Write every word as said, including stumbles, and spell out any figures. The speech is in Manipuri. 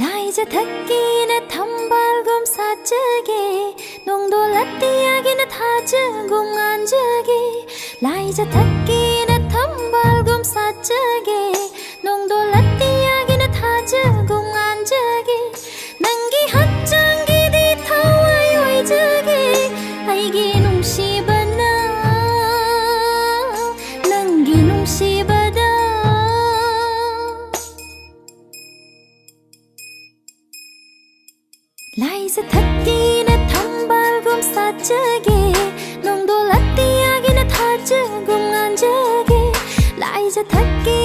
ꯂꯥꯏꯖ ꯊꯛꯀꯦꯅ ꯊꯝꯕꯥꯜꯒꯨꯝ ꯁꯥꯠꯆꯒꯦ, ꯅꯣꯡꯗꯣꯜ ꯑꯇꯤꯌꯥꯒꯤꯅ ꯊꯥꯖꯒꯨꯝ ꯉꯥꯟꯖꯒꯦ꯫ ꯂꯥꯏꯖ ꯊꯛꯀꯦꯅ ꯊꯝꯕꯥꯜꯒꯨꯝ ꯁꯥꯠꯆꯒꯦ, ꯅꯣꯡꯗꯣꯜ ꯑꯇꯤꯌꯥꯒꯤꯅ ꯊꯥꯖꯒꯨꯝ ꯉꯥꯟꯖꯒꯦ꯫ ꯅꯪꯒꯤ ꯍꯛꯆꯥꯡꯒꯤꯗꯤ ꯊꯋꯥꯏ ꯑꯣꯏꯖꯒꯦ, ꯑꯩꯒꯤ ꯅꯨꯡꯁꯤꯕꯅ, ꯅꯪꯒꯤ ꯅꯨꯡꯁꯤꯕꯗ꯫ ꯂꯥꯏꯖ ꯊꯛꯀꯦꯅ ꯊꯝꯕꯥꯜꯒꯨꯝ ꯁꯥꯠꯆꯒꯦ, ꯅꯣꯡꯗꯣꯜ ꯑꯇꯤꯌꯥꯒꯤꯅ ꯊꯥꯖꯒꯨꯝ ꯉꯥꯟꯖꯒꯦ꯫ ꯂꯥꯏꯖ ꯊꯛꯀꯦ